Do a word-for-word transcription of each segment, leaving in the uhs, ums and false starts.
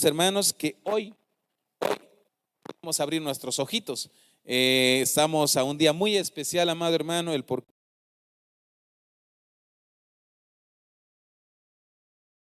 hermanos, que hoy, hoy vamos a abrir nuestros ojitos. Eh, estamos a un día muy especial, amado hermano, el por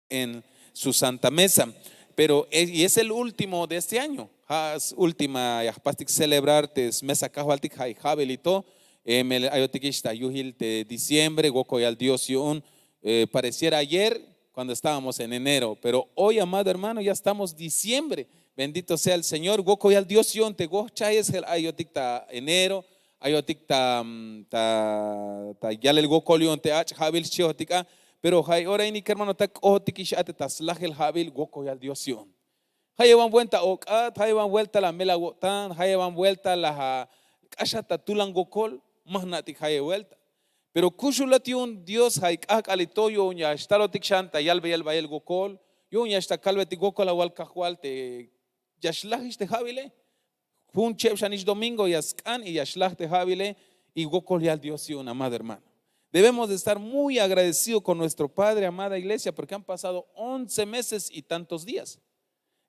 en su santa mesa. Pero es, y es el último de este año. Ja' s-última ya jpastik celebrar te smesa kajwaltik, ja' ija'bilito. Eh, me ayotikix ta yujil te diciembre, wokolyal Dios yu'un. Eh, pareciera ayer cuando estábamos en enero, pero hoy, amado hermano, ya estamos diciembre. Bendito sea el Señor. Wokolyal Dios yu'un te wojchayes, je'el ayotik ta enero, ayotik ta, mm, ta, ta yalel wokol yu'un te ach' ja'bil xchihotik a. Pero ja' ora ini, kermanotak, k'ojotikix a te ta slajel ja'bil, wokolyal Dios yu'un. Jayewan buelta ok'at, jayewan buelta la mel awo'tan, jayewan buelta la k'axat ta tulan wokol, ma jna'tik jayewan buelta. Pero kuxulat yu'un Dios, ja' k'ajk'alito yu'un ya xtalotik xan ta yalbeyel bayel wokol, yu'un ya xtal kalbetik wokol awal Kajwal te ya xlajix te ja'bile. Jun cheb xanix domingo ya sk'an y ya xlaj te ja'bile. Y wokolyal Dios yu'un, amado hermano. Debemos de estar muy agradecidos con nuestro Padre, amada iglesia, porque han pasado once meses y tantos días.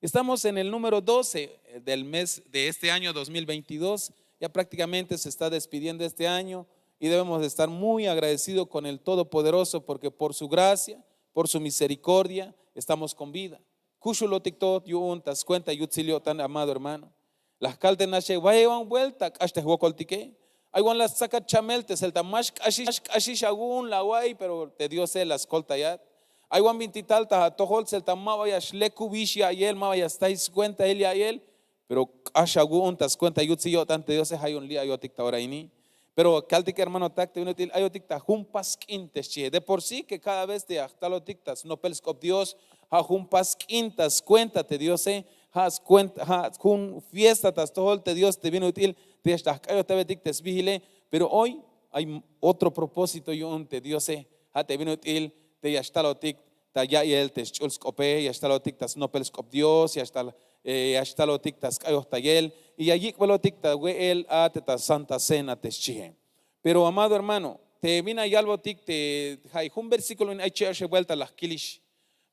Estamos en el número doce del mes de este año dos mil veintidós. Ya prácticamente se está despidiendo este año y debemos de estar muy agradecidos con el Todopoderoso, porque por su gracia, por su misericordia, estamos con vida. Kuxulotik to yu'un ta skuenta yutsil yo'tan, amado hermano. La jkal te naxe, jayewan buelta k'ax te jwokoltike. Ay wan la stsakat chamel te selta ma xk'axix, ma xk'axix awu'un la awa'iy, pero te Diose la skoltayat. Ay wan binti tal ta atojol selta maba ya xlekubix ya'iyel, maba ya stajix skuentail ya'iyel, pero k'ax awu'un ta skuenta yutsil yo'tan te Diose. Ja' yu'un li' ayotik ta ora ini. Pero kaltik, hermanotak, te bin ut'il ayotik ta jun pas k'in te xchie. De por sí que cada vez te ya jtalotik ta snopel sk'op Dios, ja' jun pas k'in ta skuenta te Diose, ja' skuenta, ja' jun fiesta ta stojol te Dios te bin ut'il te ya xtal jk'ayojtabetik te sbijile. Pero hoy hay otro propósito yu'un te Diose, ja' te bin ut'il te ya xtalotik ta ya'iyel te sch'ul sk'ope, ya xtalotik ta snopel sk'op Dios, ya xtal, eh, ya xtalotik ta sk'ayojtayel, y ya yik'belotik ta we'el a te ta Santa Cena te xchie. Pero, amado hermano, te bin ya yalbotik te, ja' jun versículo ini ay che'oxe buelta la jkilix.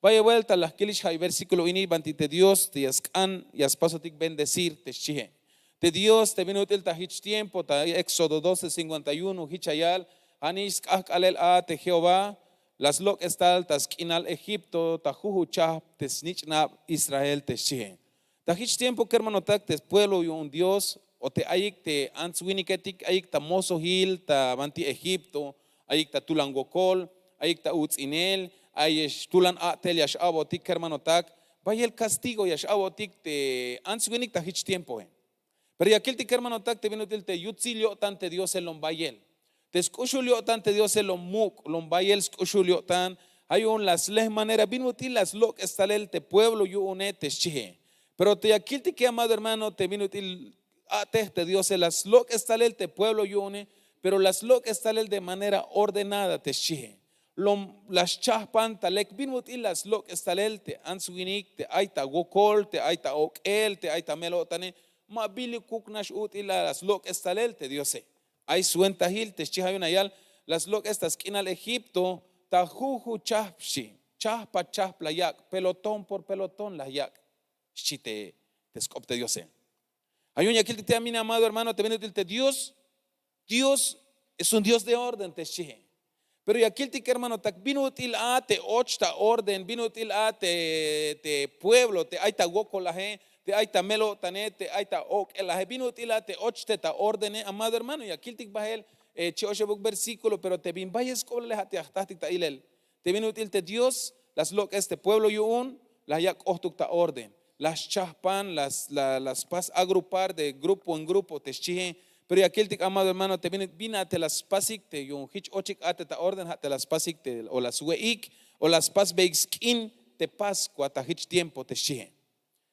Bayel buelta la jkilix ja' versículo ini, banti te Dios te ya sk'an, ya spasotik bendecir te xchie. Te Dios te bin ut'il ta jich tiempo, ta Éxodo doce cincuenta y uno, jich ya yal: Ja' nix sk'ajk'alel a te Jehová, la slok'es tal ta sk'inal Egipto, ta jujuchajp te snich'nab Israel te xchie. Ta jich tiempo, kermanotak, te spueblo yu'un Dios, o te ayik te ants winiketik ayik ta mosojil ta banti Egipto, ayik ta tulan wokol, ayik ta uts'inel, ayex tulan a'tel ya x-a'botik, kermanotak, bayel castigo ya x-a'botik te ants winik ta jich tiempoe. Pero ya kiltik, kermanotak, te bin ut'il te yutsil yo'tan te Diose lom bayel. Te sk'uxul yo'tan te Diose lom muk', lom bayel sk'uxul yo'tan. Ja' yu'un la sle manera bin ut'il la slok'es talel te pueblo yu'une te xchie. Pero te ya kiltike, amado hermano, te bin ut'il a'tej te Diose, la slok'es talel te pueblo yu'une, pero la slok'es talel de manera ordenada te xchie. Lom la xchajpan ta lek bin ut'il la slok'es talel te ants winik te ay ta wokol, te ay ta ok'el, te ay ta mel-o'tane, ma bilikuk nax ut'il la slok'es talel te Diose. Ay swentajil te xchi. Ja' yu'un ya yal: La slok'es ta sk'inal Egipto ta jujuchajp, xchi. Chajp pa chajp la yak', pelotón por pelotón la yak', xchi te, te sk'op te Diose. Ja' yu'un ya kiltik te ya bin, amado hermano, te bin ut'il te Dios, Dios es un Dios de orden te xchie. Pero ya kiltik, hermanotak, bin ut'il a te och ta orden, bin ut'il a te, te pueblo te ay ta wokolaje, te ay ta mel-o'tane, te ay ta ok'elaje, bin ut'il a te och te ta ordene, amado hermano. Ya kiltik bajel, eh, chi' oxebuk versículo, pero te bin bayel sk'oblale ja' te ya jtajtik ta ilel. Te bin ut'il te Dios la slok'es te pueblo yu'un, la yak' k'ojtuk ta orden, la xchajpan, la, la, la spas agrupar de grupo en grupo te xchie. Pero ya kiltik, amado hermano, te bin, bin a te la spasik te yu'un jich ochik a te ta orden, ja' te la spasik te, o la swe'ik, o la spasbeyik sk'in te Pascua ta jich tiempo te xchie.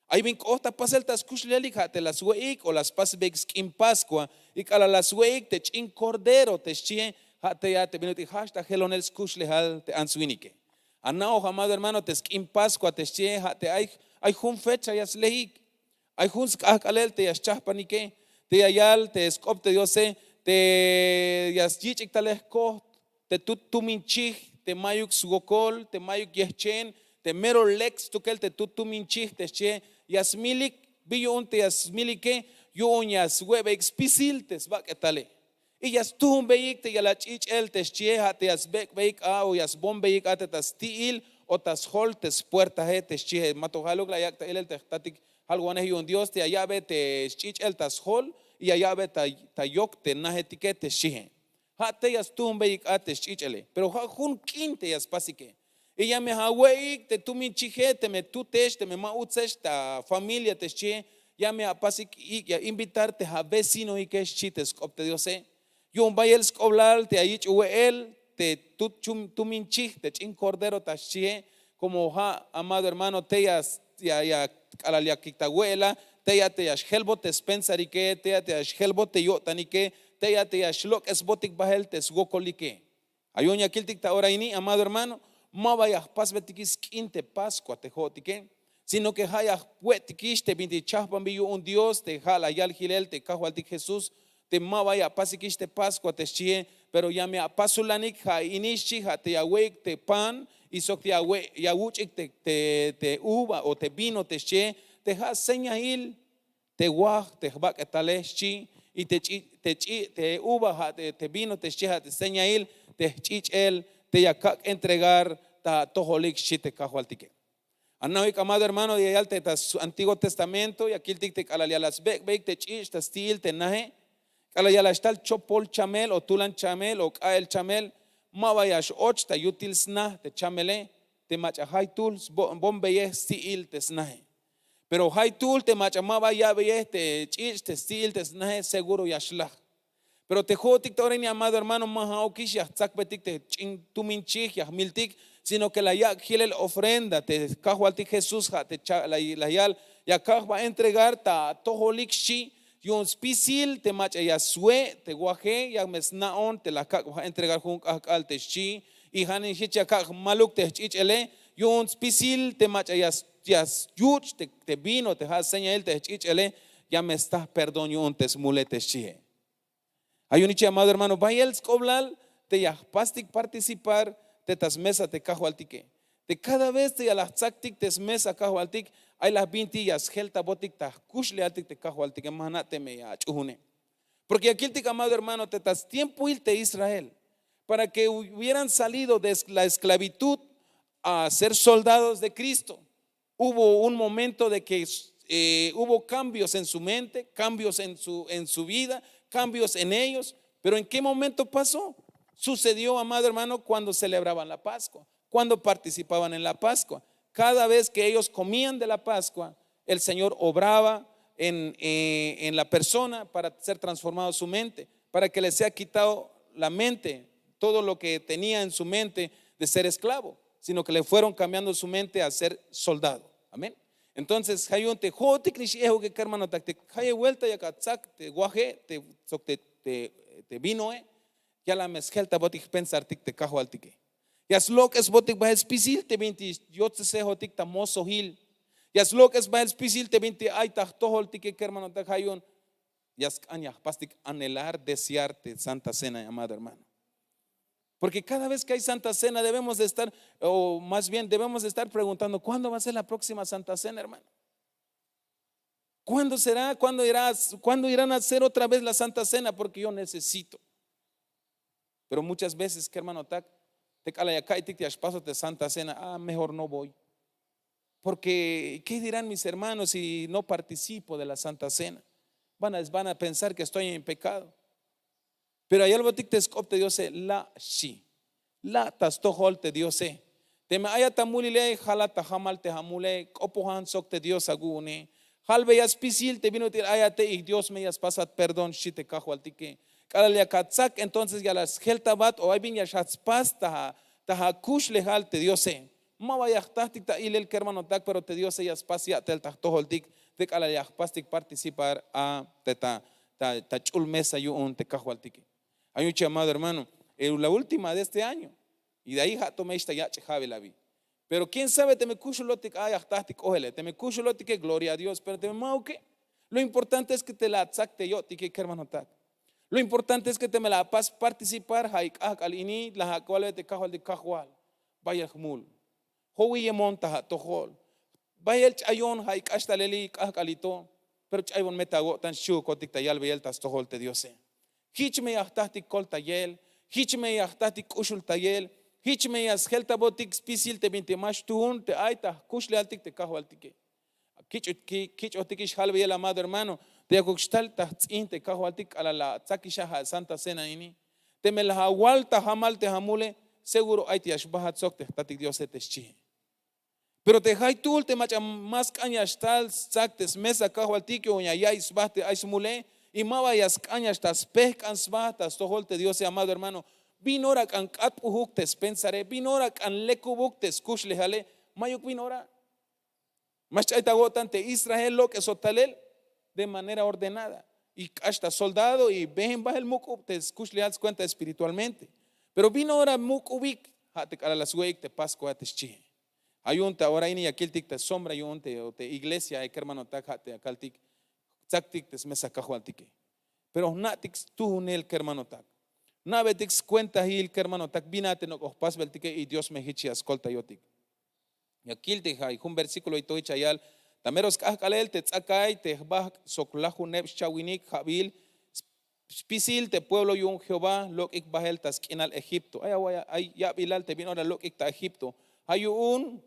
Ay bin k'ot ta pasel ta skuxlejelik, ja' te la swe'ik o la spasbeyik sk'in Pascua, y k'alal la swe'ik te ch'in cordero te xchie, ja' te ya te bin ut'il jajch ta jelonel skuxlejal te ants winike. Ana'oj, amado hermano, te sk'in Pascua te xchie, ja' te ay, ay jun fecha ya slejik. Ay jun sk'ajk'alel te ya xchajpanike, te ya yal te sk'op te Diose, te ya yich'ik talel jkojt te tut tumin chij, te mayuk swokol, te mayuk yejchen, te mero lek stukel te tut tumin chij te xchihe. Ya smilik. Bi yu'un te ya smilike? Yu'un ya swe'beyik spisil te sbak'etale, y ya stujunbeyik te yalal ch'ich'el te xchihe, ha te ya sbek'beyik a o ya sbombeyik a te ta sti'il o ta sjol te spuertahe te xchihe. Ma to jaluk la yak' ta ilel te jtatik jalwanej yu'un Dios te ya ya'be te sch'ich'el ta sjol y ya ya'be ta yok te nahetike te xchihe. Ha te ya stujunbeyik a te sch'ich'ele, pero ha jun k'in te ya spasike. Y ya me awe'ik te tumin chije teme tutex, teme ma utsex ta familia te xchihe, ya me apasik ya invitar te avecinohike, xchi te sk'op te Diose. Yu'un bayel sk'oblal te ya yich' we'el te tut tumin chij te ch'in cordero ta xchihe. Como ha, amado hermano, tey ya k'alal yakik ta we'ela, tey ya te ya xjelbot te spensarike, tey ya te ya xjelbot te yo'tanike, tey ya te ya xlok'esbotik bahel te swokolike. Ayon ya kiltik ta ora ini, amado hermano, ma ba ya jpasbetikix sk'in te Pascua te jo'otike, sino ke ha ya jwe'tikix te bintik chahpanbil yu'un Dios te ha la yal hilel te Kajwaltik Jesús, te ma ba ya apasikix te Pascua te xchihe. Pero ya me apasulanik ha ini, xchi, ha te ya awe'ik te pan y sok te ya awuch'ik te uva o te vino te xchihe, te ha señahil te waj te jbak'etale, xchi. Y te ch'i' te uva ha te vino te xchi ha te señahil te jch'ich'el te ya kak' entregar ta atojolik, xchi te Kajwaltike. Ana'ojik, amado hermano, ya yal te ta antiguo testamento ya kiltik te k'alal ya la sbek'beyik te ch'ich' ta sti'il te nahe, k'alal ya la xtal chopol chamel o tulan chamel o k'a'el chamel, ma ba ya x'och ta yutil sna te chamele te mach'a jaytuhl sbombeyej sti'il te snahe. Pero jaytuhl te mach'a ma ba ya'beyej te ch'ich' te sti'il te snahe, seguro ya xlaj. Pero te jo'otik ta ora ini, amado hermano, ma ja'ukix ya jtsakbetik te ch'in tumin chij ya jmiltik, sino ke la yak' jilel ofrenda te Kajwaltik Jesús ha te la yal ya kak' jba entregar ta atojolik, xchi. Yu'un spisil te mach'a ya swe' te waje, ya me sna'on te la kak' jba entregar jun k'ahk'al te xchi. Y ha nix hich ya kak' jmaluk te jch'ich'ele, yu'un spisil te mach'a ya syuch' te vino te ha señahil te jch'ich'ele, ya me sta perdón yu'un te smule te xchihe. Ay jun ichi, amado hermano, bayel sk'oblal te ya jpastik participar te ta smesa te Kajwaltike. Te cada vez te ya la jtsaktik te smesa Kajwaltik, ay la binti ya sjeltabotik ta jkuxlejaltik te Kajwaltike, ma jna' teme ya ach'uune. Porque ya kiltik, amado hermano, te ta stiempohil te Israel, para que hubieran salido de la esclavitud a ser soldados de Cristo, hubo un momento de que eh, hubo cambios en su mente, cambios en su, en su vida, cambios en ellos. Pero ¿en qué momento pasó? Sucedió, amado hermano, cuando celebraban la Pascua, cuando participaban en la Pascua. Cada vez que ellos comían de la Pascua, el Señor obraba en, eh, en la persona para ser transformado su mente, para que le sea quitado la mente, todo lo que tenía en su mente de ser esclavo, sino que le fueron cambiando su mente a ser soldado. Amén. Entonces ha yu'un te jo'otik nix ehuk kermanotak, te jayeb vuelta yak atsak te waje, te sok te vinoe, ya la me sjeltabotik jpensartik te Kajwaltike. Ya slok'esbotik bahel spisil te bintik yots'sejotik ta mosohil. Ya slok'es bahel spisil te bintik ay ta jtojoltike, kermanotak. Ha yu'un ya sk'an ya jpastik anhelar, desear te Santa Cena, amado hermano. Porque cada vez que hay Santa Cena debemos de estar, o más bien debemos de estar preguntando: ¿cuándo va a ser la próxima Santa Cena, hermano? ¿Cuándo será? ¿Cuándo irá, cuándo irán a hacer otra vez la Santa Cena? Porque yo necesito. Pero muchas veces, kermanotak, te k'alal ya ka'iytik te ya xpasoj te Santa Cena, ah, mejor no voy. Porque ¿qué dirán mis hermanos si no participo de la Santa Cena? Van a, van a pensar que estoy en pecado. Pero ya yalbotik te sk'op te Diose: la', xchi. La' ta stojol te Diose. Teme ayat ta mulile, jalat ta jamal te amule, k'opojan sok te Dios awu'une. Jalbeya spisil te bin ut'il ayate, y Dios me ya spasat perdón, xchi te Kajwaltike. K'alal yak atsak, entonces ya la sjeltabat o ay bin ya xat spas ta akuxlejal te Diose. Ma ba ya jtajtik ta ilel, kermanotak, pero te Diose ya spas ya'tel ta jtojoltik te k'alal ya jpastik participar a te ta ta ch'ul mesa yu'un te Kajwaltike. Ay jun ichi, amado hermano, la última de este año, y de ahí ja' to me ix ta yach' ja'bil abi. Pero quién sabe teme kuxulotik a ya jtajtik k'ohele, teme kuxulotike, gloria a Dios, pero teme ma'uke, lo importante es que te la atsak te yo'tike, kermanotak. Lo importante es que teme la apas participar, ja' i k'ahk'al ini la ak'bal te Kajwaltik: Kajwal, bayel jmul. Jowiyemon ta atojol. Bayel ch'ayon ja' ik'axtaleli k'ajk'alito. Pero ch'aybon me ta awo'tan xchihukotik ta yalbeyel ta stojol te diose. Jich me ya jtajtik koltayel. Jich me ya jtajtik k'uxultayel. Jich me ya sjeltabotik spisil te bintik ma xtuhun te ay ta jkuxlejaltik te kajwaltike. Kich'ojtikix jalbeyel amado hermano, te yakuk xtal ta jtz'in te kajwaltik k'alal la atzakixa ja' santa cena ini. Teme la awal ta jamal te jamule, seguro ay te ya xbajat sok te jtatik diose te xchihe. Pero te jaytuhl te mach'a ma sk'an ya xtal stzak te smesa kajwaltik yu'un ya ya'iy sba te ay smule, y ma ba ya sk'an ya xtal spejk'an sba ta stojol te diose amado hermano. Bin ora k'an k'atp'ujuk te spensare, bin ora k'an lekubuk te skuxlejale. Mayuk bin ora. Ma xch'ay ta awo'tan te israel lok'esot talel de manera ordenada, y k'ax ta soldado y been bahel muk'ub te skuxlejal skuenta espiritualmente. Pero bin ora muk'ubik, ja' te k'alal la swe'ik te pascua te xchihe. Ja' yu'un ta ora ini ya kiltik ta sombra yu'un te iglesia kermanotak, ja' te ya kaltik, tzaktik te smesa kajwaltike. Pero jna'tik stuhunel kermanotak, jna'betik skuentahil kermanotak bin a te nok'o jpasbeltike. Y dios me jich ya skoltayotik. Ya kil te ja' jun versíkulo y to jich ya yal, ta mero sk'ajk'alel te tz'akay te jbahk' sok lajuneb xchawinik ja'bil spisil te pueblo yu'un jehová lok'ik bahel ta sk'inal egipto. Ay ya'bilal te bin ora lok'ik ta egipto. Ja' yu'un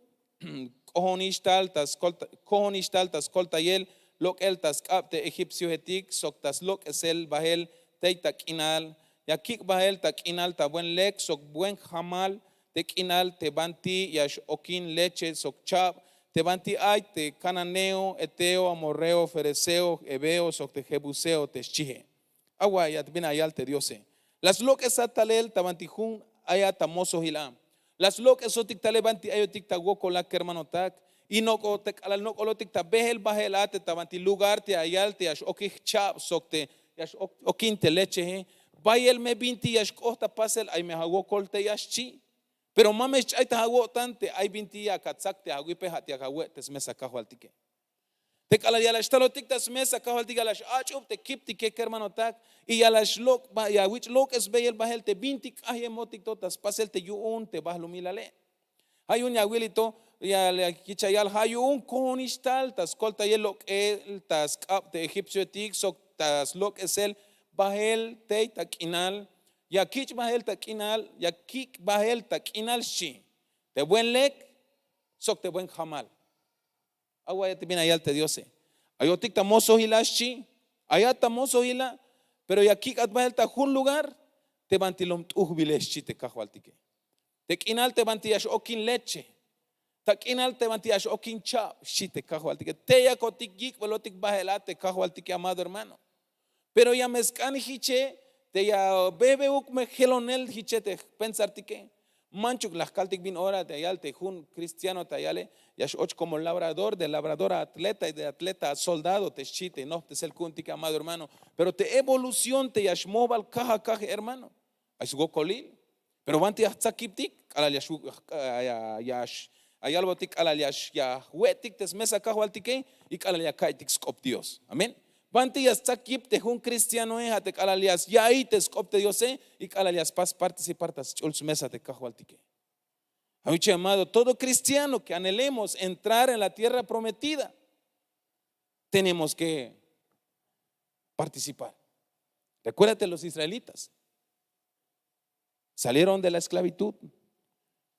k'ojonix tal ta skoltayel lok'el ta sk'ab te egipciohetik sok ta slok'esel bahel tey ta k'inal. Ya kik' bahel ta k'inal ta buen lek sok buen jamal te k'inal te banti ya x-okin leche sok chab, te banti ay te kananeo, heteo, amorreo, ferezeo, heveo sok te jebuseo te xchihe. Awa' ya bin ya yal te diose. La slok'esat talel ta banti jun ayat ta mosohil a. La slok'esotik talel banti ayotik ta wokol a kermanotak. Y nok'o te k'alal nok'olotik ta behel bahel a te ta banti lugar te ya yal te ya x-okik jchab sok te ya x-okin te lechehe. Bayel me binti ya xk'oht ta pasel ay me awokol te ya xchi. Pero ma me xch'ay ta awo'tan te ay binti ya katsak te awipe ja' te ya awe' te smesa kajwaltike. Te k'alal ya la xtalotik ta smesa kajwaltik ya la x'ach'ub te kiptike kermanotak. Y ya la xlok' ya wich' lok'esbeyel bahel te bintik k'ajemotik to ta spasel te yu'un te bahlumilale. Ja' yu'un ya wili to ya jich ya yal ja' yu'un ko'onix tal ta skoltayel lok'el ta sk'ab te egipcioetik sok ta slok'esel bahel tey ta k'inal. Ya kich' bahel ta k'inal, ya kik' bahel ta k'inal xchi, te buen lek sok te buen jamal. Awa'iyat bin ya yal te diose. Ayotik ta mosojil a xchi. Ayat ta mosojil a. Pero ya kik'at bahel ta jun lugar te banti lom t'ujbile xchi te kajwaltike. Te k'inal te banti ya x-okin leche, ta k'inal te banti ya x-okin chab xchi te kajwaltike. Te yakotik yik'belotik bahel a te kajwaltike amado hermano. Pero ya me sk'an jiche te ya behbeuk me jelonel jiche te jpensartike. Manchuk la jkaltik bin ora te ya yal te jun kristiano te ya yale, ya x-och komo labrador, de labrador a atleta y de atleta a soldado te xchi te nojptesel ku'untike amado hermano. Pero te evolución te ya xmojbal kaj a kaj hermano, ay swokolil. Pero banti ya jtsak kiptik k'alal ya xayalbotik k'alal ya xwe'tik te smesa kajwaltike, y k'alal ya ka'iytik sk'op dios amén. Banti ya stsak kip te jun kristianoe ja' te k'alal ya ya'iy te sk'op te diose, y k'alal ya spas participar ta sch'ul smesa te kajwaltike. Awiche amado todo kristiano ke anhelemos entrar en la tierra prometida, tenemos ke participar. Rekuérdate los israelitas salieron de la esklavitud,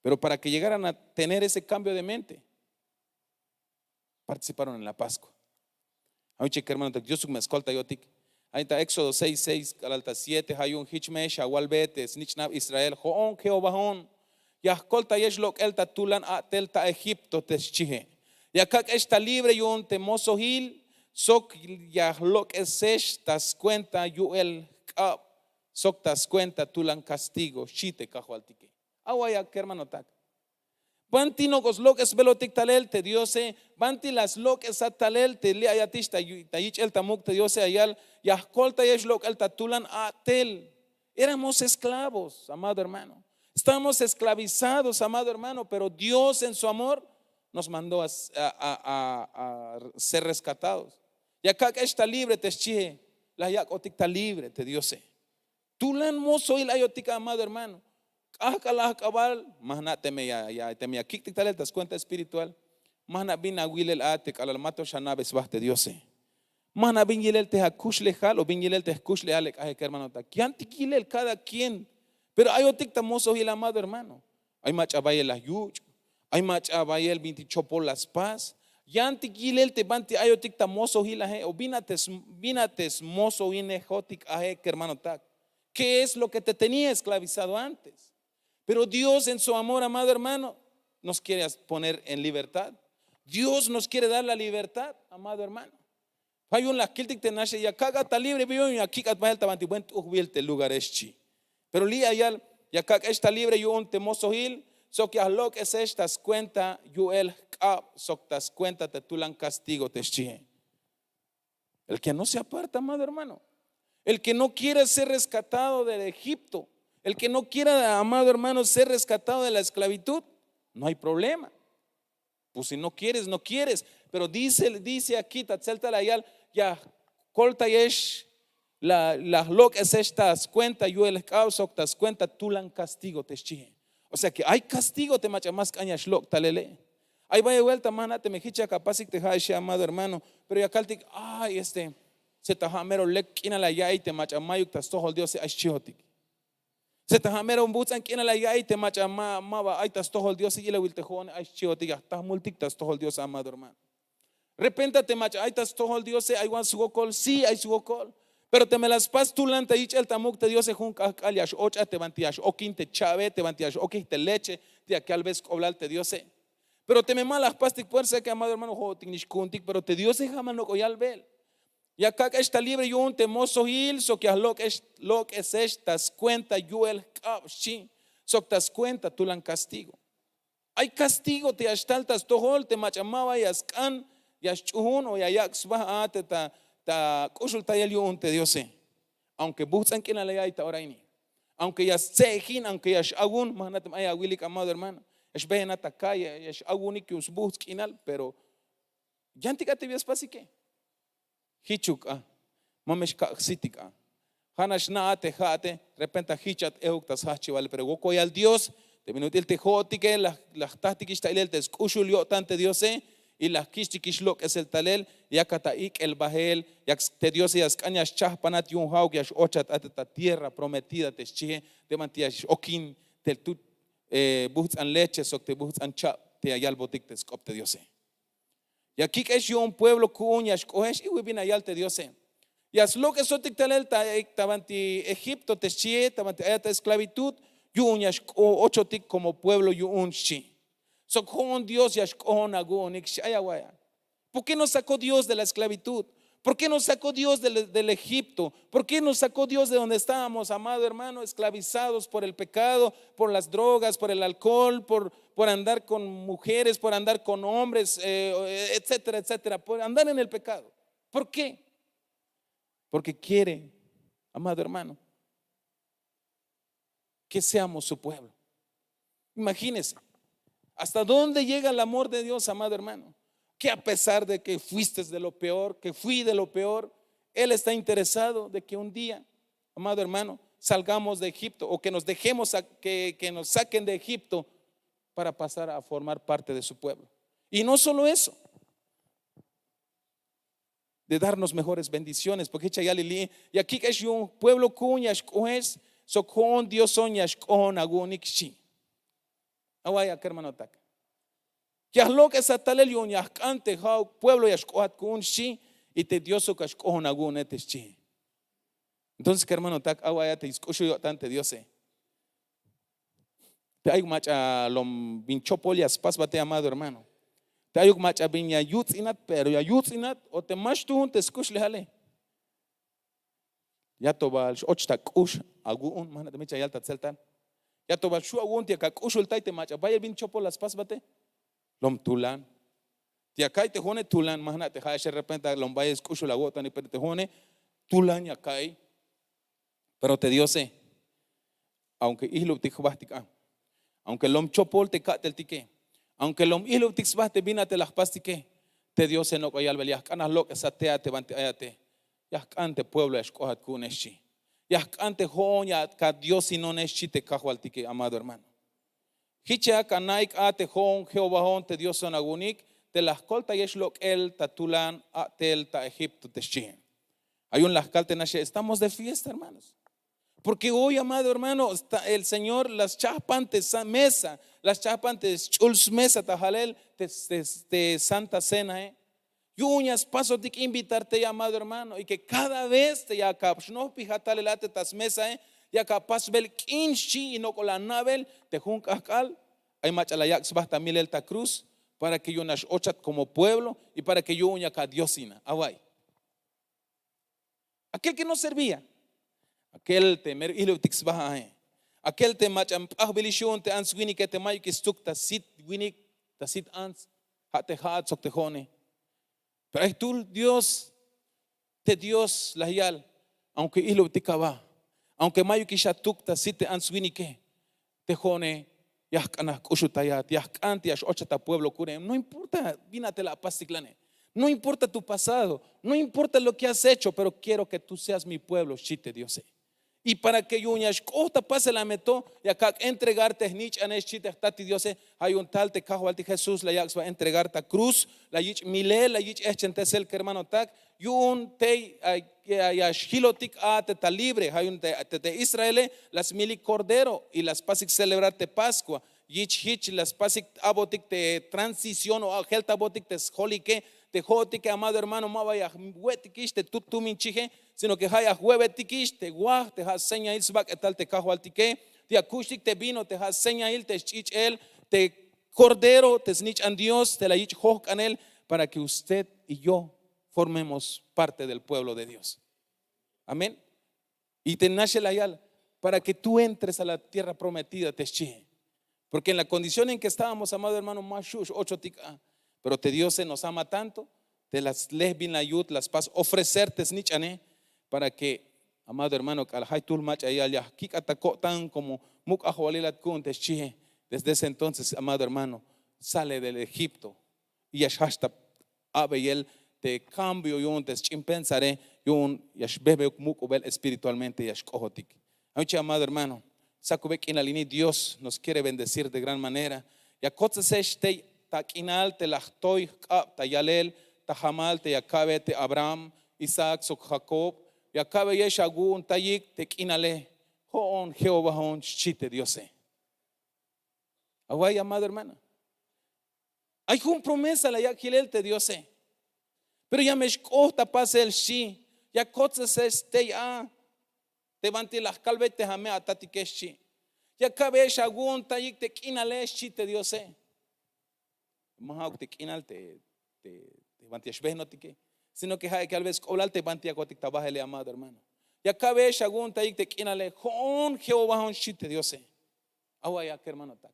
pero para ke llegaran a tener ese kambio de mente, participaron en la paskua. Awiche kermanotak diosuk me skoltayotik. Ay ta éxodo seis seis k'alal ta siete ja' yu'un jich me xawalbe te snich'nab israel jo'on jehovaon, ya jkoltayex lok'el ta tulan a'tel ta egipto te xchihe. Ya kak'ex ta libre yu'un te mosojil sok ya jlok'esex ta skuenta yu'el jk'ab sok ta skuenta tulan kastigo xchi te kajwaltike. Awa'iyat kermanotak, banti nok'o slok'esbelotik talel te diose? Banti la slok'esat talel te li' ayatix ta yich'el ta muk' te diose ya yal, ya jkoltayex lok'el ta tulan a'tel. Éramos esklabos amado hermano. Estamos esklavizados amado hermano pero dios en su amor nos mandó a ser reskatados. Ya kak'ex ta libre te xchihe. La yak'otik ta libre te diose. Tulan mosohil ayotik amado hermano. K'ahk'al ahk'abal, ma jna' teme ya kik'tik talel ta skuenta espiritual, ma jna' bin awilel a te k'alal ma to xana'be sba te diose. Ma jna' bin yilel te akuxlejal o bin yilel te jkuxlejal e k'aje kermanotak, yantik yilel kada kien. Pero ayotik ta mosojil amado hermano. Ay mach'a bayel la yuch', ay mach'a bayel bintik chopol la spas. Yantik yilel te banti ayotik ta mosojil aje o bin a te smosohinejotik aje kermanotak. Ke es lo ke te tenia esklavizado antes? Pero dios en su amor amado hermano, nos kiere poner en libertad. Dios nos kiere dar la libertad amado hermano. Jayun la kiltik te naxe ya kak'at ta libre biyun ya kik'at bahel ta banti buen t'ujbil te lugarex chi. Pero li' ayal, ya kak'ex ta libre yu'un te mosojil sok ya jlok'esex ta skuenta yu'el jk'ab sok ta skuenta te tulan kastigo te xchihe. El ke no se aparta amado hermano, el ke no kiera ser reskatado del egipto, el ke no kiera amado hermano ser reskatado de la esklavitud, no hay problema. Pues si no kieres no kieres. Pero dice dice akí ta tzeltal ayal, ya jkoltayex, la jlok'esex ta skuenta yu'el jk'ab sok ta skuenta tulan kastigo te xchihe. O sea ke ay kastigo te mach'a ma sk'an ya xlok' talele. Ay bayel buelta ma jna' teme hich yak apasik te ha'exe amado hermano, pero ya kaltik ay este, se ta ha' mero lek k'inal la ya'iy te mach'a mayuk ta stojol diose ay xchihotik. Se ta ha' mero buts'an k'inal la ya'iy te mach'a ma ba ay ta stojol diose yilawil te ho'one ay xchihotik ya jtahmultik ta stojol diose amado hermano. Repenta te mach'a ay ta stojol diose ay wan swokol si ay swokol. Pero teme la spas tulan ta yich'el ta muk' te diose jun k'ahk'al ya x'och'at te banti ya x'okin te cha'be te banti ya x'okij te leche, te ya kalbe sk'oblal te diose. Pero teme ma la jpastik puersa ke amado hermano ho'otik nix ku'untik pero te diose ja' ma nok'o yalbel. Ya kak'ex ta libre yu'un te mosojil sok ya jlok'esex ta skuenta yu'el jk'ab xchi, sok ta skuenta tulan kastigo. Ay kastigo te ya xtal ta stojol te mach'a ma ba ya sk'an ya sch'uhun o ya yak' sba a te ta k'uxultayel yu'un te diose. Aunke buhts'an k'inal la ya'iy ta ora ini, aunke ya stse'ejin aunke ya x'awun ma jna' teme ay awilik amado hermano, ya xbehenat ta kalle ya x'awunik yu'un sbuhts' k'inal pero yantik a te bi ya spasike. Hichuk a, ma me xkak' jsitik a. Ha nax na'a te ha'ate repenta hich at ehuk ta sjahchivalil pero wokoyal dios, te bin ut'il te ho'otike la jtahtikix ta ilel te sk'uxul yo'tan te diose, y la jkich'tikix lok'esel talel. Yakat ta ik'el bahel yak te diose ya sk'an ya xchahpanat yu'un ha'uk ya x'ochat a te ta tierra prometida te xchihe, te banti ya x'okin te tut buhts'an leche sok te buhts'an cha'b te ya yalbotik te sk'op te diose. Ya kik'ex yu'un pueblo ku'un ya xk'ohex iwi bin la yal te diose. Ya slok'esotik talel ta banti egipto te xchihe ta banti ayat ta esklavitud, yu'un ya xk'ohochotik komo pueblo yu'un xchi. Sok ho'on dios ya xk'ohon awu'unik xchi ay awaya. Por ke nos sakó dios de la esklavitud? Por ke nos sakó dios del egipto? Por ke nos sakó dios de donde estábamos amado hermano esklavizados por el pekado, por las drogas por el alkohol por andar kon mujeres por andar kon hombres, etcétera etcétera por andar en el pekado? Por ke? Porke kiere, amado hermano, ke seamos su pueblo. Imajínese hasta dónde yega el amor de dios amado hermano, ke a pesar de ke fuistes de lo peor ke fui de lo peor, él está interesado de ke un día, amado hermano, salgamos de egipto o ke nos dejemos ke nos saquen de egipto, para pasar a formar parte de su pueblo. Y no solo eso, de darnos mejores bendiciones porke hich ya yalili, ya kik'ex yu'un pueblo ku'un ya xk'ohes, sok ho'on dioson ya xk'ohon awu'unik xchi. Awaya kermanotak, ya jlok'esat talel yu'un ya jk'an te ha'uk pueblo ya xk'ohat ku'un xchi, y te diosok ya xk'ohon awu'une te xchi. Entonces kermanotak awaya te sk'uxul yo'tan te diose. Te ayuk mach'a lom bin chopol ya spas ba te amado hermano, te ayuk mach'a bin ya yuts'inat pero ya yuts'inat o te ma xtuhun te sk'uxlejale. Ya to bal x'och ta k'ux awu'un ma jna' te mech ya yal ta tzeltal. Ya to bal xu' awu'un te yak ak'uxultay te mach'a bayel bin chopol la spas ba te. Lom tulan. Te ya ka'iy te ho'one tulan ma jna' te ha'exe repenta lom bayel sk'uxul awo'tanik pero te ho'one tulan ya ka'iy. Pero te diose, aunke ihlubtik jbahtik a, aunke lom chopol te ka'teltike, aunke lom ihlubtik sba te bin a te la jpastike, te diose nok'o yalbel ya jk'an ajlok'esat te a te banti ayate. Ya jk'an te pueblo ya xk'ohat ku'une xchi. Ya jk'an te jo'on ya ka diosinone, xchi te kajwaltike, amado hermano. Jich ya ka na'ik a te jo'on jehovaon te dioson awu'unik, te la jkoltayex lok'el ta tulan a'tel ta egipto, te xchihe. Ay yu'un la jkal te naxe, estamos de fiesta, hermanos. Porque hoy, amado hermano, el señor la schahpan te mesa, la schahpan te sch'ul smesa ta halel te santa cenae. Yu'un ya spasotik invitar tey, amado hermano, y ke kada vez te ya kab xnohpijat talel a te ta smesae, ya kab pasbel k'in xchi y nok'o la ana'bel te jun k'ahk'al ay mach'a la yak' sba ta milel ta kruz, para ke yu'un ya x'ochat komo pueblo y para ke yu'un ya ka diosina. Away, akel ke no servía, akel te mero ihlubtik sba ae, akel te mach'a p'ajbil ix yu'un te ants winike te mayuk ix stuk ta sit winik, ta sit ants, ha te ha'at sok te ho'one. Pero ay jtuhl dios, te dios la yal, aunke ihlubtik aba, aunke mayuk ix atuk ta sit te ants winike, te ho'one ya jk'an ajk'uxutayat, ya jk'an te ya x'ochat ta pueblo ku'une. No importa bin a te la apastik lane, no importa tu pasado, no importa lo ke has hecho, pero kiero ke tu seas mi pueblo, xchi te diose. Y para ke yu'un ya xk'oht ta pasel ame to, ya kak' entregar te jnich'ane, xchi te jtatik diose. Ha yu'un tal te kajwaltik jesús la yak' sba entregar ta kruz, la yich' milel, la yich' ehchentesel kermanotak. Yu'un tey ya xjilotik a te ta libre, ha yu'un te israele la smilik kordero y la spasik celebrar te paskua. Yich hich la spasik a'botik te transicion o jeltabotik te sjolike, te ho'otike amado hermano ma ba ya jwe'tikix te tut tumin chije, sino ke ha ya jwe'betikix te waj te ha señail sbak'etal te kajwaltike. Te ya kuxtik te vino te ha señail te sch'ich'el te kordero te snich'an dios te la yich' johk'anel, para ke usted y yo formemos parte del pueblo de dios. Amén. Y te naxe la yal, para ke tu entres a la tierra prometida te xchihe. Porke en la kondición en ke estábamos amado hermano ma xu' x'ochotik a. Pero te diose nos ama tanto, te la slehbin la yut la spas ofrecer te snich'ane, para ke amado hermano k'alal ay tuhl mach'a yal ya jkik'at ta ko'tan komo muk' ajwalilat ku'un te xchihe. Desde ese entonces amado hermano, sale del egipto y ya xhahch ta a'beyel te kambio yu'un te sch'in pensare, yu'un ya xbehbehuk muk'ubel espiritualmente ya xk'ohotik. Ay uchi amado hermano, sakube k'inal ini dios nos kiere bendecir de gran manera. Ya kotz'esex tey ta k'inal te la jtoy jk'ab ta yalel ta jamal te ya ka'be te abraham, isaac sok jakob. Ya ka'beyex awu'untayik te k'inale. Ho'on jehovaon xchi te diose. Away amado hermano, ay jun promesa la yak' hilel te diose. Pero ya me xk'oht ta pasel xchi, ya kotz'esex tey a te banti la jkalbey te ame atatike xchi. Ya ka'beyex awu'untayik te k'inale xchi te diose. Ma ha'uk te k'inal te banti ya xbehnotike, sino ke ha'ik yalbe sk'oblal te banti yakotik ta bahele amado hermano. Ya ka'beyex awu'untayik te k'inale ho'on jehovaon xchi te diose. Away a kermanotak,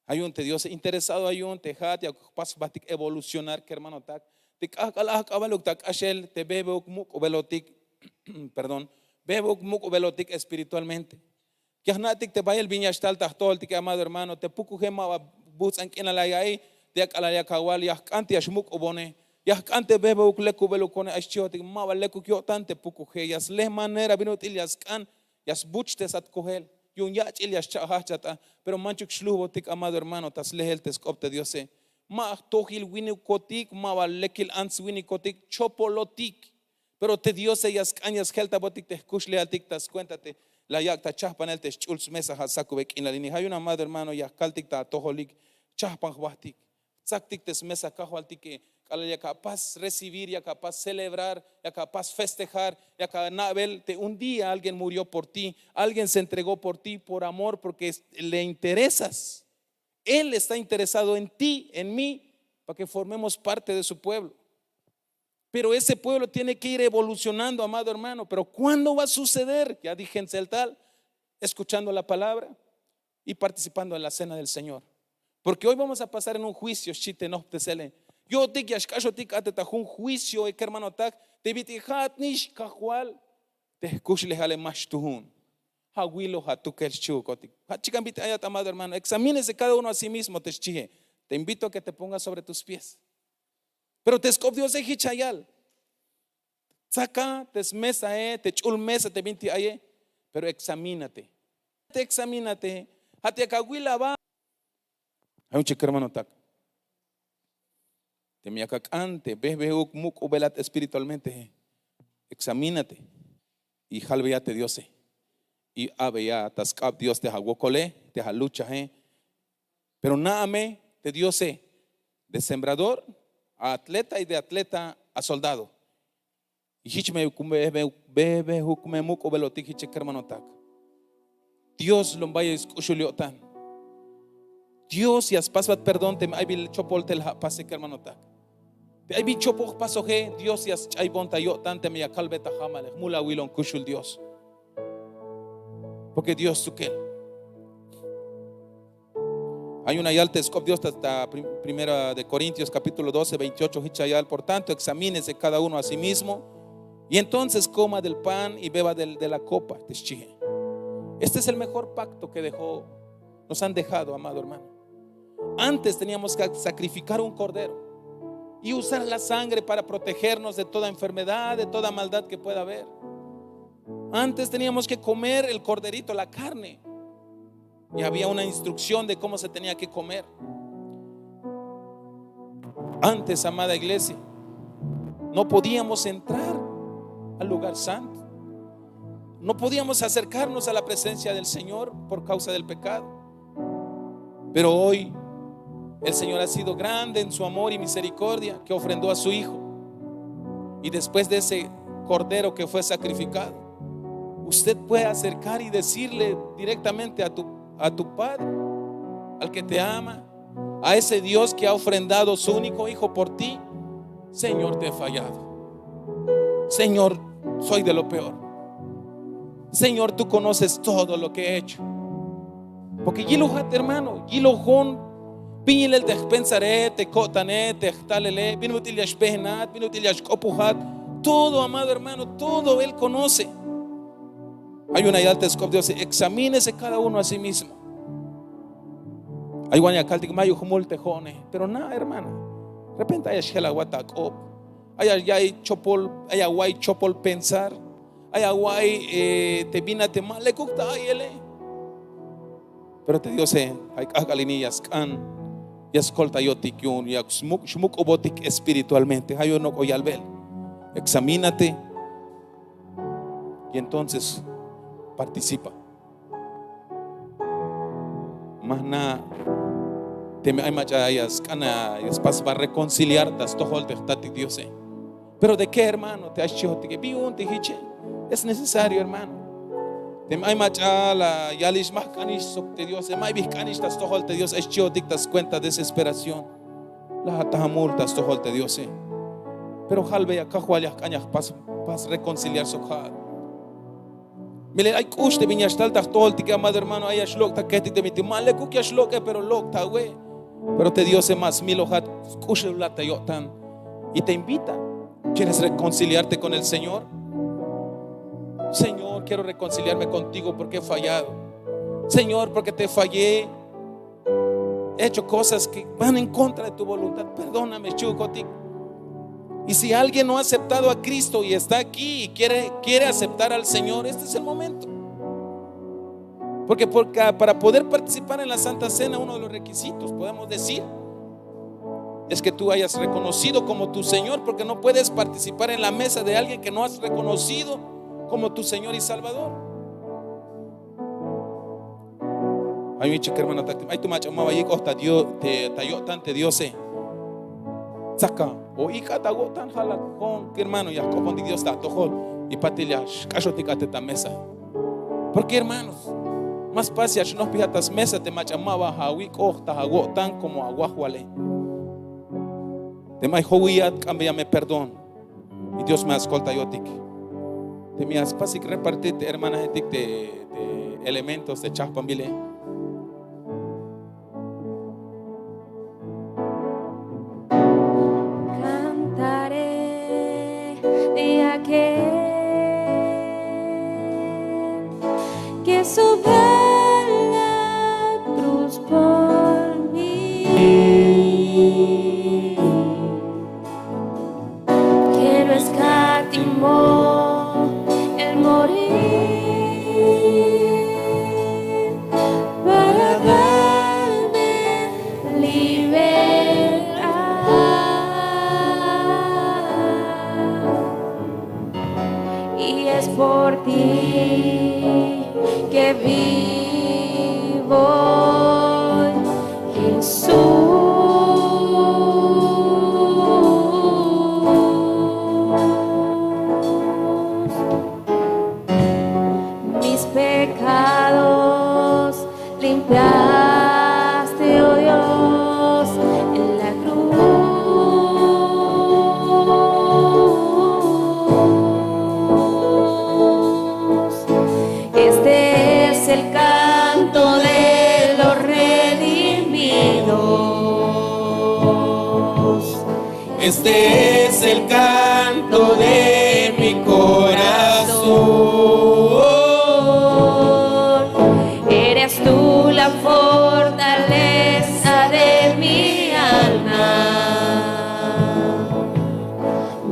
ay yu'un te diose interesado ay yu'un te ha'at ya jpas jbahtik evolucionar kermanotak. Te k'ahk'al ahk'abaluk ta k'axel te behbehuk muk'ubelotik, perdón, behbehuk muk'ubelotik espiritualmente. Ya jna'tik te bayel bin ya xtal ta jtojoltike amado hermano, te pukuje ma ba buhts'an k'inal ay a'i. Te ya k'alal ya kawal ya jk'an te ya xmuk'ubone, ya jk'an te behbehuk lekubelukone ay xchihotik ma ba lekuk yo'tan te pukuje ya sleh manera bin ut'il ya sk'an ya sbuchtesat kohel. Yu'un yach'il ya xcha' jahchat a. Pero manchuk xluhbotik amado hermano ta slehel te sk'op te diose. Ma jtojil winikotik ma ba lekil ants winikotik chopolotik. Pero te diose ya sk'an ya sjeltabotik te jkuxlejaltik ta skuenta te la yak' ta chahpanel te sch'ul smesa ha sakube k'inal ini ha yu'un amado hermano ya kaltik ta atojolik. Chahpan jbahtik, tsaktik te smesa kajwaltike. K'alal yak apas recibir yak apas celebrar, yak apas festejar, yak ana'bel te un día alguien murió por ti, alguien se entregó por ti por amor porke le interesas. Él está interesado en ti en mí, para ke formemos parte de su pueblo. Pero ese pueblo tiene ke ir evolucionando amado hermano pero kuándo va a suceder ya dije en celtal, eskuchando la palabra y partisipando en la cena del señor. Porke hoy vamos a pasar en un juicio xchi te nohptesele. Yo'tik ya xk'axotik a te ta jun juicio kermanotak, te bit'il ha'at nix kajwal te jkuxlejale ma xtuhun. Awilo atukel xchihukotik. Ha chikan bit'il ayat amado hermano examínese kada uno a sí mismo te xchihe. Te invito a ke te pongas sobre tus pies. Pero te sk'op diose hich ayal. Tsaka te smesae, te ch'ul mesa te bintik aye, pero examínate. Te examínate. Ja' te yak awil aba. Ay jun chik kermanotak, teme yak ak'an te bejbejuk muk'ubelat espiritualmente, examínate. Y jalbeya te Diose, y abeya ta sk'ab Dios te ja' wokole, te ja' luchae. Pero na'a me te Diose, de sembrador a atleta y de atleta a soldado. Y jich me bejbejuk me muk'ubelotik jich kermanotak. Dios lom bayel sk'uxul yo'tan. Dios ya spasbat perdón teme ay bin chopol tel ja' pase kermanotak. Te ay bin chopoj pasoje, Dios ya sch'aybon ta yo'tan teme ya kalbe ta jamalej mul awilon kuxul Dios. Porque Dios tzukel. Ay una yal te sk'op Dios ta, ta prim- primera de Corintios capítulo doce, veintiocho, jich ayal: por tanto, examínese cada uno a sí mismo, y entonces coma del pan y beba del- de la copa, te xchie. Este es el mejor pacto que dejó, nos han dejado, amado hermano. Antes teníamos que sacrificar un cordero y usar la sangre para protegernos de toda enfermedad, de toda maldad que pueda haber. Antes teníamos que comer el corderito, la carne. Y había una instrucción de cómo se tenía que comer. Antes, amada iglesia, no podíamos entrar al lugar santo. No podíamos acercarnos a la presencia del Señor por causa del pecado. Pero hoy el Señor ha sido grande en su amor y misericordia, que ofrendó a su Hijo. Y después de ese cordero que fue sacrificado, usted puede acercar y decirle directamente a tu, a tu Padre, al que te ama, a ese Dios que ha ofrendado su único Hijo por ti: Señor, te he fallado. Señor, soy de lo peor. Señor, tú conoces todo lo que he hecho. Porque yilojat, hermano, yilojon bin yilel te jpensare, te ko'tane, te jtalele, bin ut'il ya xbehnat, bin ut'il ya xk'opojat. Todo, amado hermano, todo Él conoce. Ay una yal te sk'op Diose: examínese cada uno a sí mismo. Ay wan ya kaltik: ma'yuk jmul te jo'one. Pero na, hermana, repente ay ya xjel awat ak'op, ay ya, ya ay chopol, ay awa'iy chopol pensar, ay awa'iy, eh, te bin a te ma lekuk ta a'iyele. Pero te Diose, eh, ay k'ajk'al ini ya sk'an, ya skoltayotik yu'un, ya smuk'- smuk'ubotik espiritualmente. Ja' yu'un nok'o yalbel: examínate y entonces participa. Ma jna' teme ay mach'a ya sk'an, ya spas sba reconciliar ta stojol te jtatik Diose. Pero de qué, hermano, te ay xchiotike, bi yu'un te jiche. Es necesario, hermano. Teme ay mach'a la yalix ma jk'anix sok te Diose, ma ay bi jk'anix ta stojol te Diose, ay xchiotik ta scuenta desesperación. La ataj amul ta stojol te Diose. Pero jalbeya: Kajwal, ya jk'an ya jpas, pas reconciliar sok ja'at. Melel ay k'ux te bin ya xtal ta jtojoltike, amado hermano, ay ya xlok' ta kejtik te bintik ma lekuk ya xlok'e, pero lok' ta awe. Pero te Diose ma smilojat, sk'uxulat ta yo'tan. Y te invita: ¿quieres reconciliarte con el Señor? Señor, quiero reconciliarme contigo porque he fallado. Señor, porque te fallé. He hecho cosas que van en contra de tu voluntad. Perdóname, xchiukotik. Y si alguien no ha aceptado a Cristo y está aquí y quiere, quiere aceptar al Señor, este es el momento. Porque, porque para poder participar en la Santa Cena, uno de los requisitos, podemos decir, es que tú hayas reconocido como tu Señor, porque no puedes participar en la mesa de alguien que no has reconocido como tu Señor y Salvador. Ay, mi chik hermano, ta, ay tu mach'a ma ba yik'oj ta Dios, te, ta yo'tan te Diose. Tsaka o ik'a ta awo'tan, ja' la jo'on, hermano, ya jk'opontik Dios ta atojol y patil ya xk'axotik a te ta mesa. Porque, hermanos, ma spas ya xnojpijat ta smesa te mach'a ma ba awik'oj ta awo'tan como awajwale. Teme ay jowiyat, k'ambeya me perdón. Y Dios me askoltayotik. Teme ya spasik repartir te hermanajetik te, te elementos te chajpanbile. Cantaré de aquel que subió a la cruz por mí, que no escatimó Vivo, Jesús. Mis pecados limpiaste, oh Dios, en la cruz. Este es el canto de los redimidos. Este es el canto de mi corazón. Eres tú la fortaleza de mi alma,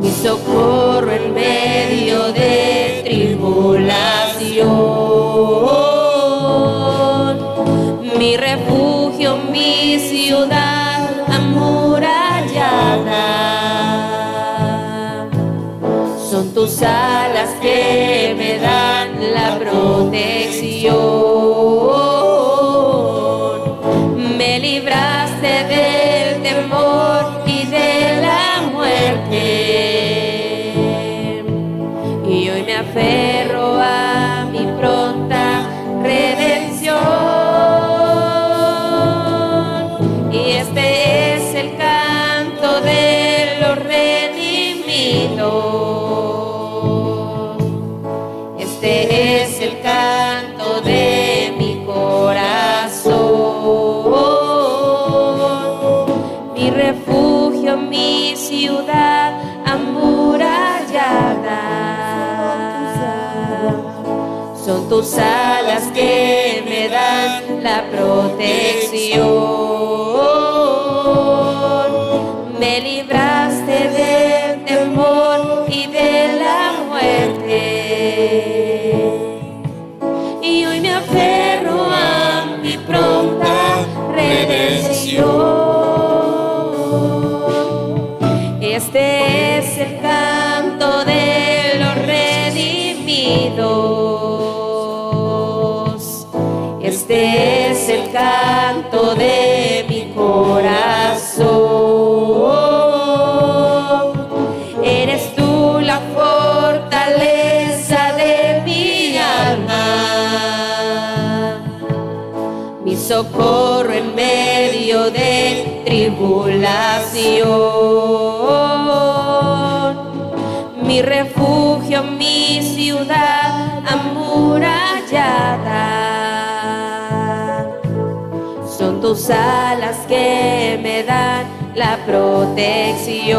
mi socorro en medio de tribulación, mi refugio, mi ciudad amurallada. Son tus alas que me dan la protección. Me libraste del temor y de la muerte. Y hoy me aferro a mi pronta redención. Y este es el canto de los redimidos. Este es el canto de mi corazón, mi refugio, mi ciudad amurallada. Son tus alas que me dan la protección. Me libraste del temor y de la muerte. Y hoy me aferro a mi pronta redención. Este es el canto de los redimidos. Este es el canto de mi corazón. Eres tú la fortaleza de mi alma, mi socorro en medio de tribulación, mi refugio, mi ciudad amurallada. Son tus alas que me dan la protección.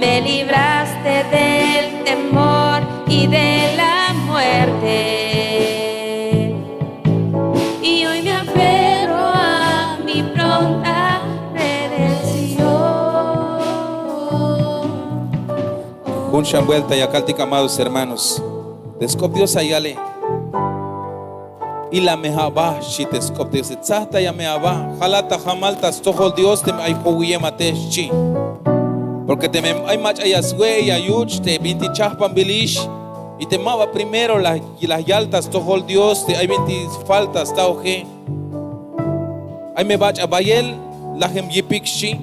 Me libraste del temor y de la muerte. Y hoy me aferro a mi pronta redención. Jun xan buelta ya kaltik, amados hermanos. Te sk'op Dios ya yale: Ilame aba, xchi te sk'op Diose. Tzajtayame aba, jalat ta jamal ta stojol Dios teme ay jowiyem ate, xchi. Porque teme ay mach'a ya swe' ya yuch' te binti chajpanbilix, y te ma ba primero la, la yal ta stojol Dios te ay binti falta staoje. Ay me mach'a bayel lajem yipik, xchi.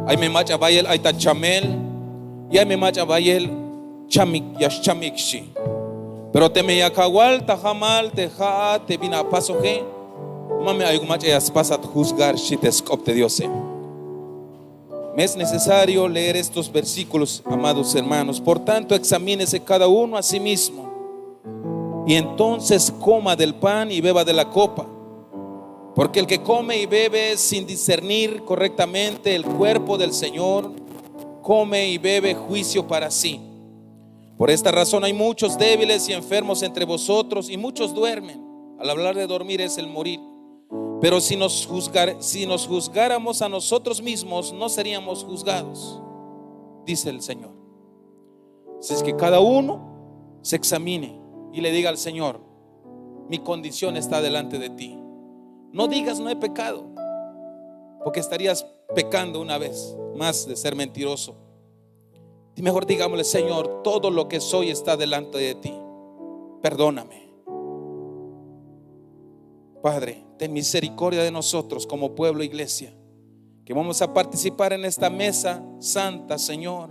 Ay me mach'a bayel ay ta chamel, y ay me mach'a bayel chamik, ya xchamik, xchi. Pero teme yak awal ta jamal te ja'at te bin apasoje, ma me ayuk mach'a ya spasat juzgar, xchi te sk'op te Diose. Me es necesario leer estos versículos, amados hermanos. Por tanto, examínese cada uno a sí mismo, y entonces coma del pan y beba de la copa. Porque el que come y bebe sin discernir correctamente el cuerpo del Señor, come y bebe juicio para sí. Por esta razón hay muchos débiles y enfermos entre vosotros, y muchos duermen. Al hablar de dormir es el morir. Pero si nos juzgar-, si nos juzgáramos a nosotros mismos, no seríamos juzgados, dice el Señor. Así es que cada uno se examine y le diga al Señor: "Mi condición está delante de ti". No digas: "No he pecado", porque estarías pecando una vez más de ser mentiroso. Y mejor digámosle: "Señor, todo lo que soy está delante de ti. Perdóname. Padre, ten misericordia de nosotros como pueblo, iglesia, que vamos a participar en esta mesa santa, Señor.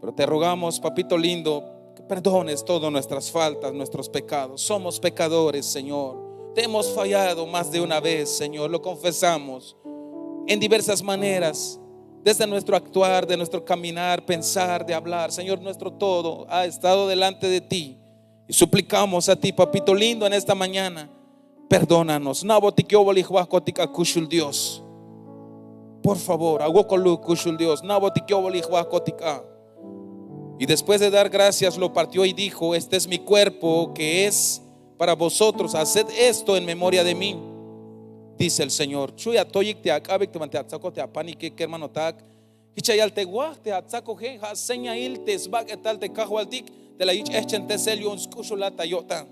Pero te rogamos, papito lindo, que perdones todas nuestras faltas, nuestros pecados. Somos pecadores, Señor. Te hemos fallado más de una vez, Señor. Lo confesamos en diversas maneras, desde nuestro actuar, de nuestro caminar, pensar, de hablar. Señor, nuestro todo ha estado delante de ti. Y suplicamos a ti, papito lindo, en esta mañana, perdónanos. Na'botik yo'bolil jbahkotik a kuxul Dios. Por favor, awokol kuxul Dios. Na'botik yo'bolil jbahkotik a. Y después de dar gracias, lo partió y dijo: "Este es mi cuerpo que es para vosotros. Haced esto en memoria de mí", dice el Señor. Chuy atoyik te ak'abik te banti atsakoj te apanike, kermanotak. Jich ya yal te waj te atsakoje, ja' señail te sbak'etal te Kajwaltik te la yich' ehchentesel yu'un sk'uxulal ta yo'tan.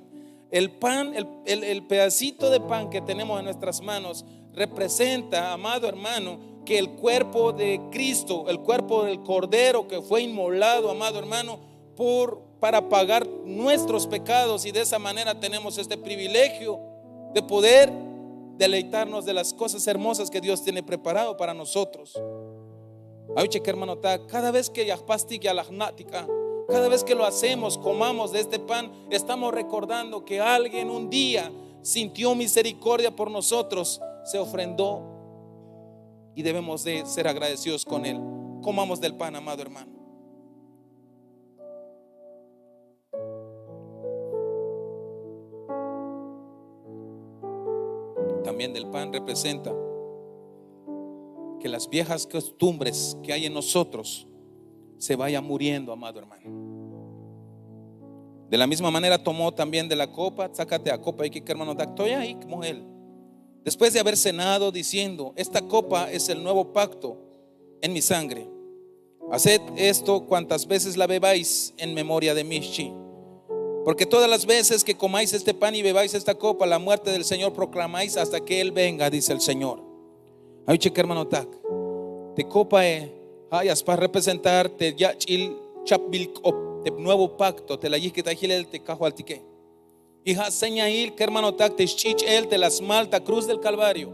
El pan, el, el, el pedacito de pan que tenemos en nuestras manos representa, amado hermano, que el cuerpo de Cristo, el cuerpo del Cordero que fue inmolado, amado hermano, por, para pagar nuestros pecados, y de esa manera tenemos este privilegio de poder deleitarnos de las cosas hermosas que Dios tiene preparado para nosotros. Ay, che, hermano, ta, cada vez que ya jpastik, ya la jna'tik a, cada vez que lo hacemos, comamos de este pan, estamos recordando que alguien un día sintió misericordia por nosotros, se ofrendó, y debemos de ser agradecidos con él. Comamos del pan, amado hermano. También del pan representa que las viejas costumbres que hay en nosotros se vayan muriendo, amado hermano. De la misma manera tomó también de la copa, sácate la copa y que, hermano, tak toya y como él. Después de haber cenado, diciendo: "Esta copa es el nuevo pacto en mi sangre. Haced esto cuantas veces la bebáis en memoria de mí", xchi. "Porque todas las veces que comáis este pan y bebáis esta copa, la muerte del Señor proclamáis hasta que Él venga", dice el Señor. Ay, che, hermano, tak. Te copa e, ja' ya spas representar te yach'il chapbil k'op, te nuevo pacto, te la yijk'it ay jilel te Kajwaltike. Y ja' señail, kermanotak, te xch'ich'el te la smal ta cruz del Calvario.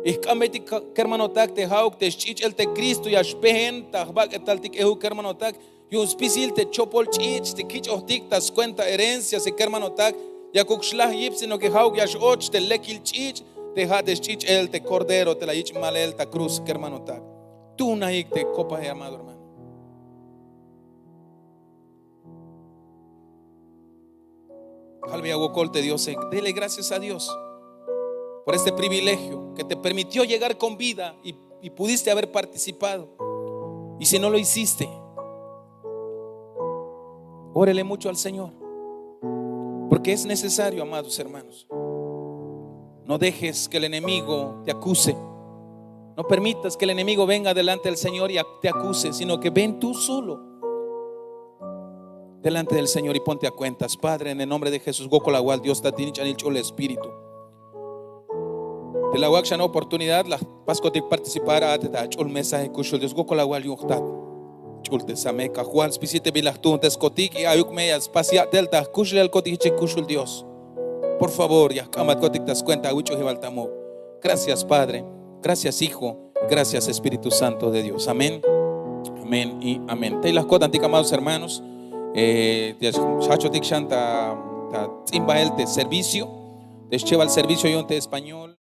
Y jk'ambeytik, kermanotak, te ja'uk te xch'ich'el te Cristo ya xpeen ta jbak'etaltik ejuk, kermanotak, yu'un spisil te chopol ch'ich' te kich'ojtik ta skuenta herencia, si kermanotak, yakuk xlaj yip, sino que ja'uk ya x-och te lekil ch'ich', te ja' te xch'ich'el te Cordero te la yich' malel ta cruz, kermanotak. Tuunajik te copa, amado hermano. Aleluya, wokol te Dios, eh, dele gracias a Dios por este privilegio que te permitió llegar con vida y, y pudiste haber participado. Y si no lo hiciste, órele mucho al Señor, porque es necesario, amados hermanos. No dejes que el enemigo te acuse. No permitas que el enemigo venga delante del Señor y a- te acuse, sino que ven tú solo delante del Señor y ponte a cuentas. Padre, en el nombre de Jesús, wokol awal Dios, ta tin ich'anil ch'ul espíritu. Te la awak' xan oportunidad la jpaskotik participar a te ta ach'ul mensaje kuxul Dios, wokol awal yu'un jtat. Ch'ul te same, Kajwal, spisil te bin la jtuunteskotik y ayuk me ya spas ya'tel ta jkuxlejalkotik jich kuxul Dios. Por favor, ya jk'ambatkotik ta skuenta awich'ojibal ta muk'. Gracias, Padre. Gracias, Hijo. Gracias, Espíritu Santo de Dios. Amén. Amén y amén. Tey la jko'tantik, amados hermanos. Eh, ya xjachotik xan ta, ta ts'in bahel te servicio. Te xchebal servicio yu'un te español.